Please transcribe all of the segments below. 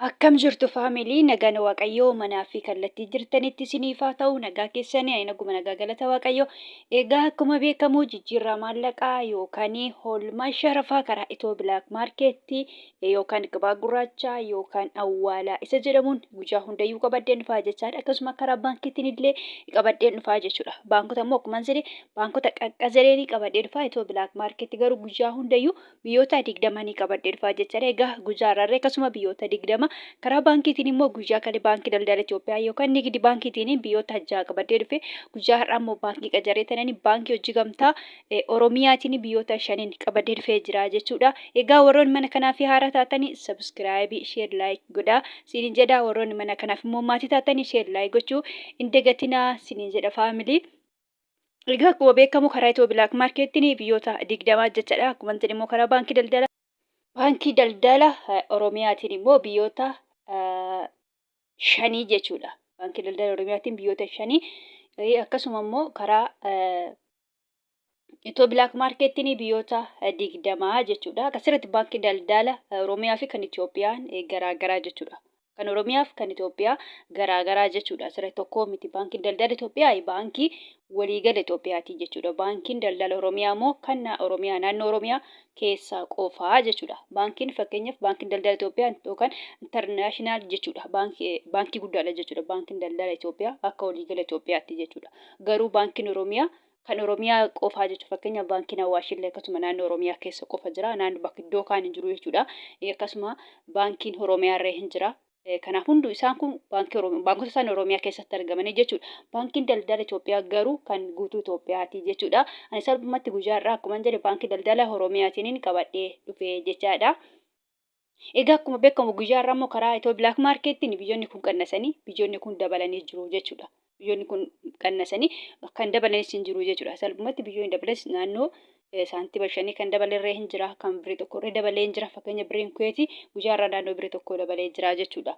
Akkam jirtu family nagaan waaqayyoo manaa fi kallattii jirtanitti isiniif haa ta'u nagaa keessanii ani naguma nagaa galata waaqayyoo egaa akkuma beekamu jijjiirraa maallaqaa yookaan hoolmaa sharafaa karaa itoo bilaak maarkeettii yookaan gabaa gurraachaa yookaan awwaalaa isa jedhamuun guyyaa hundayyuu qabadheen dhufaa jechaadha akkasuma karaa baankiitiin illee qabadheen dhufaa jechuudha baankota immoo akkuma jedhe baankota qaqqazareerii qabadhee dhufaa itoo bilaak maarkeetti garuu guyyaa hundayyuu biyyoota 20 ni qabadhe dhufaa jechaadha. Egaa guyyaa har'aarree akkasuma biyyoota 20 karaa baankiitiin immoo guyyaa kale baankii daldala Itoophiyaa yookaan nigdi baankiitiin biyyoota 6 qabadhee dhufe. Guyyaa har'aa immoo baankii qacaree tanani baankii hojii gamtaa Oromiyaatiin biyyoota 5n qabadhee dhufee jira jechuudha. Egaa warroonni mana kanaaf haaraa taatanii sabiskiraayibii, sheer, laayik godhaa siinin jedha. Warroonni mana kanaaf immoo maatii taatanii sheer, laayik gochuu hin dagatinaa siinin jedha faamilii. Egaa akkuma beekamu karaa Itiyoo Bilaak Maarkeettiin biyyoota 20 jechaadha. Akkuma jedhe immoo karaa baankii daldala Oromiyaatiin immoo biyyoota shanii jechuudha. Baankii daldala Oromiyaatiin biyyoota shanii akkasuma immoo karaa Itiyoo Bilaak Maarkeettiin biyyoota 20 jechuudha. Akkasirratti baankii daldala Oromiyaa fi kan Itiyoophiyaan garaagaraa jechuudha. Kan Oromiyaaf kan Itoophiyaa garaa garaa jechuudha. Asirratti tokkoo miti. Baankiin daldala Itoophiyaa baankii waliigala Itoophiyaati jechuudha. Baankiin daldala Oromiyaa immoo kan Oromiyaa naannoo Oromiyaa keessaa qofaa jechuudha. Baankiin fakkeenyaaf baankiin daldala Itoophiyaa yookaan international jechuudha. Baankii guddaadha jechuudha. Baankiin daldala Itoophiyaa akka waliigala Itoophiyaatti jechuudha. Garuu baankiin Oromiyaa kan Oromiyaa qofaa jechuudha. Fakkeenyaaf baankiin Awaash illee akkasuma naannoo Oromiyaa keessa qofa jira. Naannoo bakka iddoo kaan hin jiru jechuudha. Akkasuma baankiin Oromiyaa illee hin jira. Kanaaf hunduu isaan kun baankii baankota isaan Oromiyaa keessatti argamanii jechuudha. Baankiin daldala Itoophiyaa garuu kan guutuu Itoophiyaati jechuudha. Ani salphumatti guyyaa har'aa akkuma jedhe baankii daldala Oromiyaatiin qabadhee dhufe jechaadha. Egaa akkuma beekamu guyyaa har'aa immoo karaa Itiyoo Bilaak Maarkeettiin biyyoonni kun qannasanii biyyoonni kun dabalanii jiru jechuudha. Biyyoonni kun qannasanii kan dabalanis hin jiru jechuudha. Salphumatti biyyoonni dabalanis naannoo saantima shanii kan dabalerree hin jira, kan birrii tokkorree dabalee hin jira. Fakkeenya birriin Kuweetii guyyaa har'aa naannoo birrii tokkoo dabalee jira jechuudha.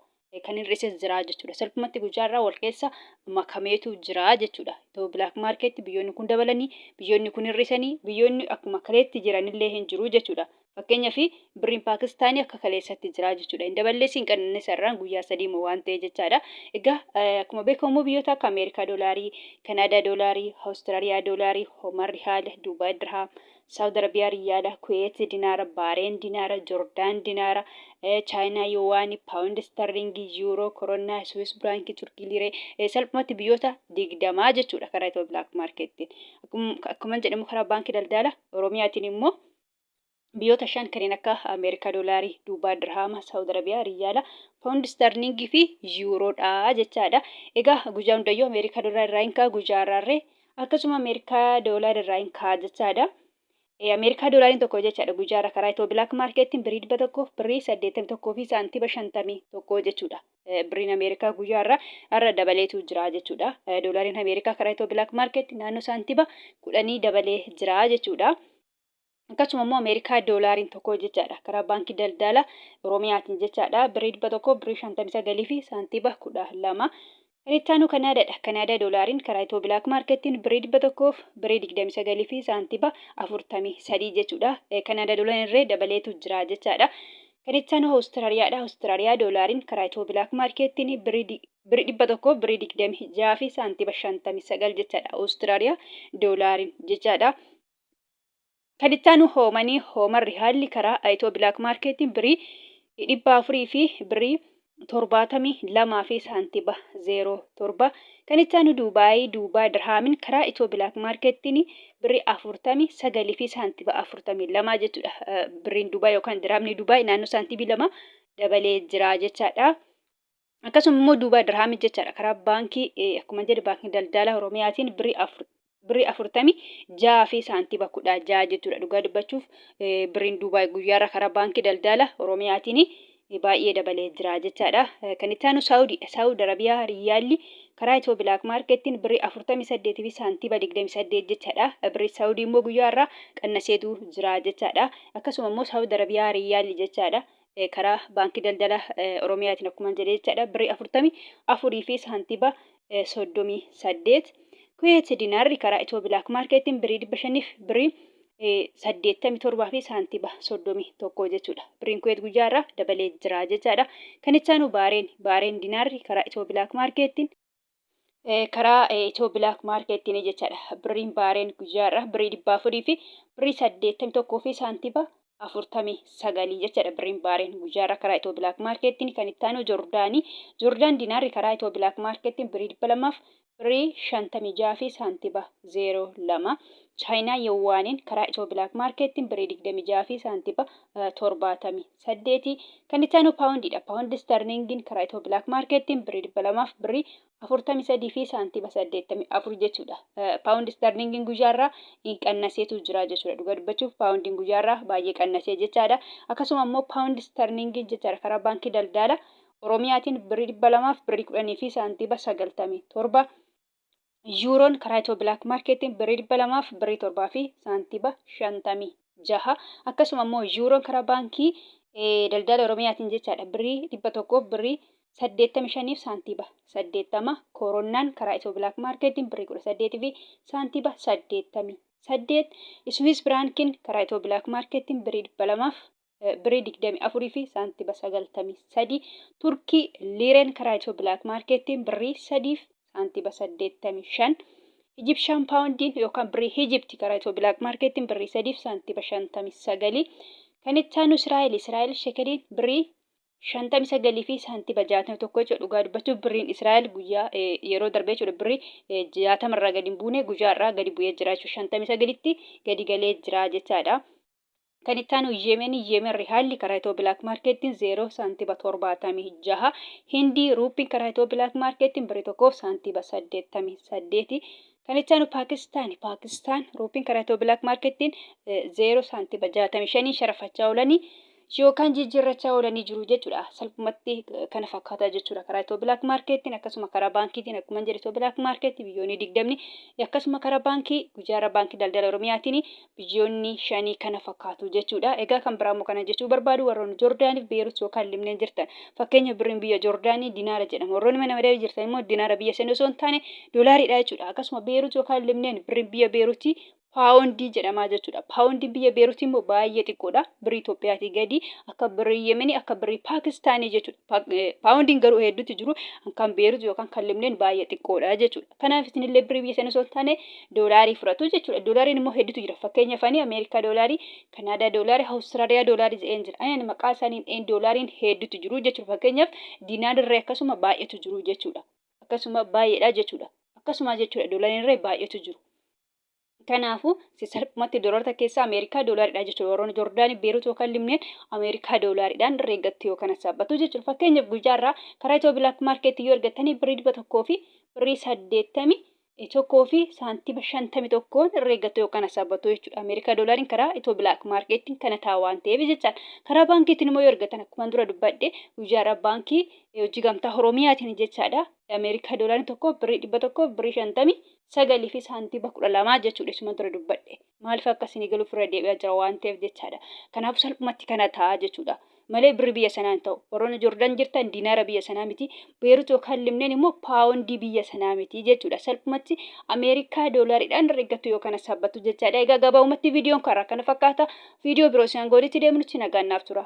Kan hir'ises jira jechuudha. Salphumatti guyyaa har'aa wal keessa makameetu jira jechuudha. Itiyoo Bilaak Maarkeetti biyyoonni kun dabalanii, biyyoonni kun hir'isanii, biyyoonni akkuma kaleetti jiranillee hin jiru jechuudha. Fakkeenyaaf birriin Paakistaanii akka kaleessatti jira jechuudha. Hin daballees hin qannannes har'aan guyyaa sadii moo waan ta'e jechaadha. Egaa akkuma beekamu immoo biyyoota akka Ameerikaa doolaarii, Kanaadaa doolaarii, Awustiraaliyaa doolaarii, Hoomar Rihaal, Duubaay Dirhaam, Saawud Arabiyaa Riyaala, Kuweet dinaara, Baareen dinaara, Jordaan dinaara, Chaayinaa Yuwaanii, Paawundi Istarliingii, Yuuroo, Koronaa, Suwiis Biraankii, Turkii Liiree salphumatti biyyoota 20 jechuudha karaa Itiyoo Bilaak Maarkeettiin. Akkuma jedhamu karaa Baankii Daldala Oromiyaatiin immoo biyyoota shan kanneen akka Ameerikaa doolaarii, Duubaa dirhaama, Saawud Arabiyaa riyaala, Paawundi istarliingii fi yuuroodha jechaadha. Egaa guyyaa hundayyuu Ameerikaa doolaara irraa hin ka'a guyyaa har'aarree akkasuma Ameerikaa doolaara irraa hin ka'a jechaadha. Ameerikaa doolaariin tokko jechaadha guyyaa har'a karaa Itiyoo Bilaak Maarkeettiin birrii 100 birrii 81 fi saantiba 51 jechuudha. Birriin Ameerikaa guyyaa har'a har'a dabaleetu jira jechuudha. Doolaariin Ameerikaa karaa Itiyoo Bilaak Maarkeetti naannoo saantiba 10 dabalee jira jechuudha. Akkasuma immoo Ameerikaa doolaariin tokko jechaadha. Karaa baankii daldala Oromiyaatiin jechaadha. Birrii 100 birrii 59 fi saantiba 12. Kan itti aanu Kanaadaadha. Kanaadaa doolaariin karaa Itiyoo Bilaak Maarkeettiin birrii 100 birrii 29 fi saantiba 43 jechuudha. Kanaadaa doolaariin irree dabaleetu jira jechaadha. Kan itti aanu Awustiraaliyaadha. Awustiraaliyaa doolaariin karaa Itiyoo Bilaak Maarkeettiin birrii 100 birrii 26 fi saantiba 59 jechaadha. Awustiraaliyaa doolaariin jechaadha. Kan itti aanu hoomanii hoomarri haalli karaa Itiyoo Bilaak Maarkeettiin birrii 400 fi birrii 72 fi saantiba 07. Kan itti aanu Duubaayii Duubaa Dirhaamin karaa Itiyoo Bilaak Maarkeettiin birrii 49 fi saantiba 42 jechuudha. Birriin Duubaay yookaan dirhaamni Duubaay naannoo saantibii 2 dabalee jira jechaadha. Akkasuma immoo Duubaa Dirhaamii jechaadha. Karaa baankii akkuma jedhe baankii daldala Oromiyaatiin birrii 46 fi saantiba 16 jechuudha. Dhugaa dubbachuuf birriin Duubaay guyyaarra karaa baankii daldala Oromiyaatiin baay'ee dabalee jira jechaadha. Kan itti aanu Saawudiidha. Saawud Arabiyaa Riyaalli karaa Itiyoo Bilaak Maarkeettiin birrii 48 fi saantiba 28 jechaadha. Birrii Saawudii immoo guyyaarra qannaseetu jira jechaadha. Akkasuma immoo Saawud Arabiyaa Riyaalli jechaadha. Karaa baankii daldala Oromiyaatiin akkuma jedhe jechaadha birrii 44 fi saantiba 38. Kuweet dinaarri karaa Itiyoo Bilaak Maarkeettiin birrii 500 birrii 87 fi saantiba 31 jechuudha. Birriin Kuweet guyyaa irraa dabalee jira jechaadha. Kan itti aanu Baareen Baareen dinaarri karaa Itiyoo Bilaak Maarkeettiin karaa Itiyoo Bilaak Maarkeettiin jechaadha. Birriin Baareen guyyaa irraa birrii 400 fi birrii 81 fi saantiba 49 jechaadha. Birriin Baareen guyyaa irraa karaa Itiyoo Bilaak Maarkeettiin. Kan itti aanu Joordaanii Joordaan dinaarri karaa Itiyoo Bilaak Maarkeettiin birrii 200 birrii 56 fi saantiba 02. Chaayinaa Yuwaaniin karaa Itiyoo Bilaak Maarkeettiin birrii 26 fi saantiba 78. Kan itti aanu paawundiidha. Paawundi sterlingiin karaa Itiyoo Bilaak Maarkeettiin birrii 200 fi birrii 43 fi saantiba 84 jechuudha. Paawundi sterlingiin guyyaarraa hin qannaseetu jira jechuudha. Dhuga dubbachuuf paawundiin guyyaarraa baay'ee qannasee jechaadha. Akkasuma immoo paawundi sterlingiin jechaadha karaa baankii daldala Oromiyaatiin birrii 200 fi birrii 10 fi saantiba 97. Yuuroon karaa Itiyoo Bilaak Maarkeettiin birrii 200 fi birrii 7 fi saantiba 56. Akkasuma immoo yuuroon karaa baankii daldala Oromiyaatiin jechaadha birrii 100 birrii 85 fi saantiba 80. Kooronnaan karaa Itiyoo Bilaak Maarkeettiin birrii 18 fi saantiba 88. Iswiis Firaankiin karaa Itiyoo Bilaak Maarkeettiin birrii 200 fi birrii 24 fi saantiba 93. Turkii liireen karaa Itiyoo Bilaak Maarkeettiin birrii 3 fi saantiba 85. Ijipshaan paawundiin yookaan birrii Hijipti karaa Itiyoo Bilaak Maarkeettiin birrii 3 fi saantiba 59. Kan itti aanu Israa'el Israa'el shekeliin birrii 59 fi saantiba 61 jechuudha. Dhugaa dubbachuuf birriin Israa'el guyyaa yeroo darbe jechuudha birrii 60 irraa gadi hin buune, guyyaa irraa gadi bu'ee jira jechuudha. 59tti gadi galee jira jechaadha. Kan itti aanu Yemen Yemen Rihaalli karaa Itiyoo Bilaak Maarkeettiin 0 saantiba 76. Hindii Ruuppiin karaa Itiyoo Bilaak Maarkeettiin birrii 1 saantiba 88. Kan itti aanu Paakistaan Paakistaan Ruuppiin karaa Itiyoo Bilaak Maarkeettiin 0 saantiba 65 sharafachaa oolanii yookaan jijjiirrachaa oolanii jiru jechuudha. Salphumatti kana fakkaataa jechuudha. Karaa Itiyoo Bilaak Maarkeettiin akkasuma karaa baankiitiin akkuma jedhe Itiyoo Bilaak Maarkeetti biyyoonni 20 akkasuma karaa baankii guyyaara baankii daldala Oromiyaatiin biyyoonni shanii kana fakkaatu jechuudha. Egaa kan biraa immoo kana jechuu barbaadu warroonni Joordaaniif Beerut yookaan Libneen jirtan fakkeenya birriin biyya Joordaanii dinaara jedhama. Warroonni mana madabii jirtan immoo dinaara biyya sanii osoo hin taane doolaariidha jechuudha. Akkasuma Beerut yookaan Libneen birriin biyya Beerutii paawondii jedhamaa jechuudha. Paawondiin biyya Beerutii immoo baay'ee xiqqoodha. Birrii Itoophiyaatii gadi akka birrii Yemenii akka birrii Paakistaanii jechuudha. Paawondiin garuu hedduutu jiru. Kan Beerut yookaan kan Libneen baay'ee xiqqoodha jechuudha. Kanaaf isinillee birrii biyya sanii osoo hin taane doolaarii fudhatu jechuudha. Doolaariin immoo hedduutu jira. Fakkeenyaaf ani Ameerikaa doolaarii, Kanaadaa doolaarii, Awustiraaliyaa doolaarii jedheen jira. Ani maqaa isaaniin dheen doolaariin hedduutu jiru jechuudha. Fakkeenyaaf diinaarri akkasuma baay'eetu jiru jechuudha. Akkasuma baay'eedha jechuudha. Akkasuma jechuudha doolaariin irree baay'eetu jiru. Kanaafuu salphumatti doolaarota keessaa Ameerikaa doolaariidha jechuudha. Warroonni Joordaanii, Beerut yookaan Libneen Ameerikaa doolaariidhaan herreeggattu yookaan hassaabbatu jechuudha. Fakkeenyaaf guyyaa irraa karaa Itiyoo Bilaak Maarkeetii yoo argattanii birrii 100 fi birrii 81 fi saantima 51 herreeggattu yookaan hassaabbatu jechuudha. Ameerikaa doolaariin karaa Itiyoo Bilaak Maarkeetiin kana ta'a waan ta'eef jechaan. Karaa baankiitiin immoo yoo argatan akkuma dura dubbadhe guyyaa irraa baankii hojii gamtaa Oromiyaatiin jechaadha. Ameerikaa doolaariin tokko birrii 100 birrii 59 fi saantiba 12 jechuudha. Isuma dura dubbadhe. Maaliif akka isinii galuuf irra deebi'aa jira waan ta'eef jechaadha. Kanaaf salphumatti kana ta'a jechuudha. Malee birri biyya sanaa hin ta'u. Warroonni Joordaan jirtan dinaara biyya sanaa miti. Beerut yookaan Libneen immoo paawondii biyya sanaa miti jechuudha. Salphumatti Ameerikaa doolaariidhaan herreggattu yookaan hassaabattu jechaadha. Egaa gabaabumatti viidiyoon karaa kana fakkaata. Viidiyoo biroo isin hanga walitti deemnutti nagaan naaf tura.